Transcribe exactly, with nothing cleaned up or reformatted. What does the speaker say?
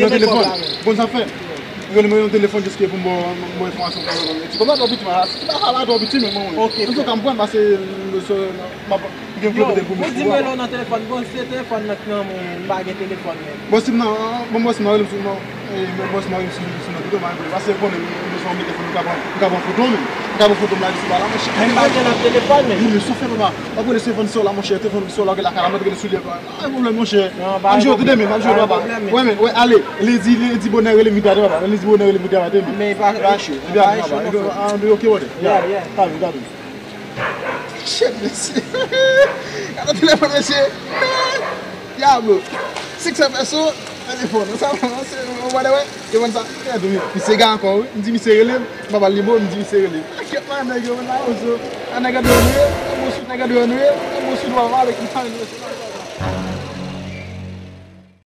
rele nan telefòn. Bon, sa fè. Rele mwen nan telefòn jiske pou m ba w enfòmasyon. Ti kòman twò piti, mwen. Ti pa sa la twò piti, men mwen. Ok. An tou ka, m pran pase, m gen pwoblèm pou mwen. Bon, di m rele w nan telefòn. Bon, se telefòn nan ki nan men, m pa gen telefòn men. Bon, si m nan, bon, bon, si m nan rele m sou non. Bon, si m nan rele m sou non, pito, m a rele. Pase konnen m bezwen mete fò, m ka pran, m ka pran foto, men. M ka pran foto, m lage sou ba la, monchè. Men m pa gen nan telefòn men. Wi, men sa fè, papa. M ap rele telefòn sa la, monchè. Telefòn sa la, gen lakay la, m ap rele sou lè. Pa gen pwoblèm, monchè. M ap jwe tande, men, m ap jwe, papa. Wè, men, wè, ale. Lendi, lendi bonè, rele m vit atè, papa. Lendi bonè, rele m vit atè, men. Men, pa, pa cho. Epi, ale, papa. Ok, wè. Yeah, yeah. Tabi, tabi. Shit, mesye. Gade telefòn, mesye. Yeah, bro. Six F S O. Telefòn, sa, se, ou wè, wè, yo konn sa. Misye gen ankò, wi. M di misye rele m, m pa ba l nimewo, m di misye rele m. Kèt la, nèg yo, la, ozo. A nèg an dwe annuye, yon bon sou nèg an dwe annuye, yon bon sou dwa pale, ki pa annuye.